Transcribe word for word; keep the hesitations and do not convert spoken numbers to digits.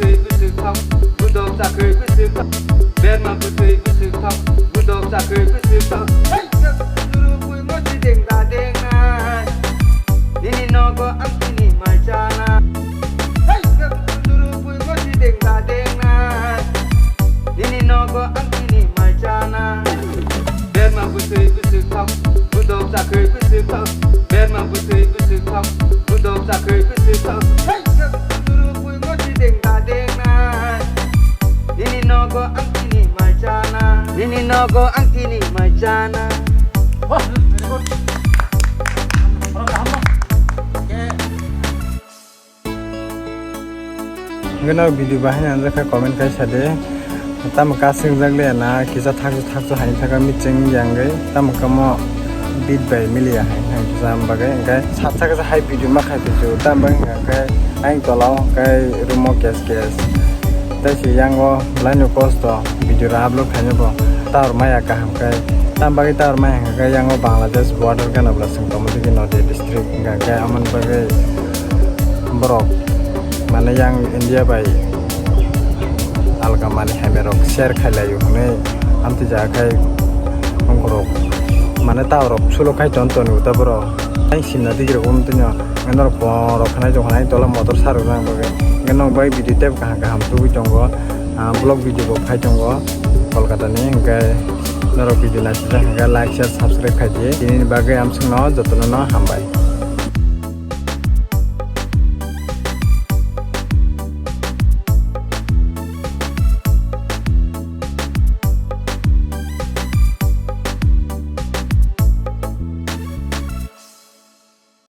Bwswk thok, budok chakhwi bwswk thok. Berma bwtwi bwswk thok, budok chakhwi bwswk thok. Hey, suru pui mo si deng da deng nai. Nini nogo ang tini mai chana. Hey, suru pui mo si deng da deng nai. Nini nogo ang tini mai chana. Berma bwtwi bwswk thok, budok chakhwi bwswk thok. Berma bwtwi bwswk thok, budok chakhwi bwswk thok. Hey, suru pui mo si deng da deng nai. Nini nogo ang tini mai chana. Nini nogo ang tini mai chana. Hwnkhe norok video bahai nang jakha comment khai sadi. Tamo kasing jak le na kisa thaksu thaksu hai thaka mitsing yangwi tamo kamo beat bai miliya hai hai jam bagwi hwnkhe sat saka hai video ma khai pisu tam bagwi hwnkhe aing tola o hwnkhe room o kes kes tei se yango belai no kosto video rok upload khaina bo tower maya kaham khai tam bagwi tower maya hwnkhe yango Bangladesh border gana bwla song tongma tigi Nodia district hwnkhe amoni bagwi borok mane yang India bai alga mani hamya rok share khai laio hwnwi amtwi ja khai borok mane ta rok sulo khai ton ton uta borok ai simna digi rok um tino norok borok khanai jong khanai tola motor sarok nang bagwi norok bai video tep kaham kaham tubui tongo vlog video bo khai tongo Kolkata ni hwnkhe norok video naisijak hwnkhe like share subscribe khai di tini bagwi amsongno jotono no hambai.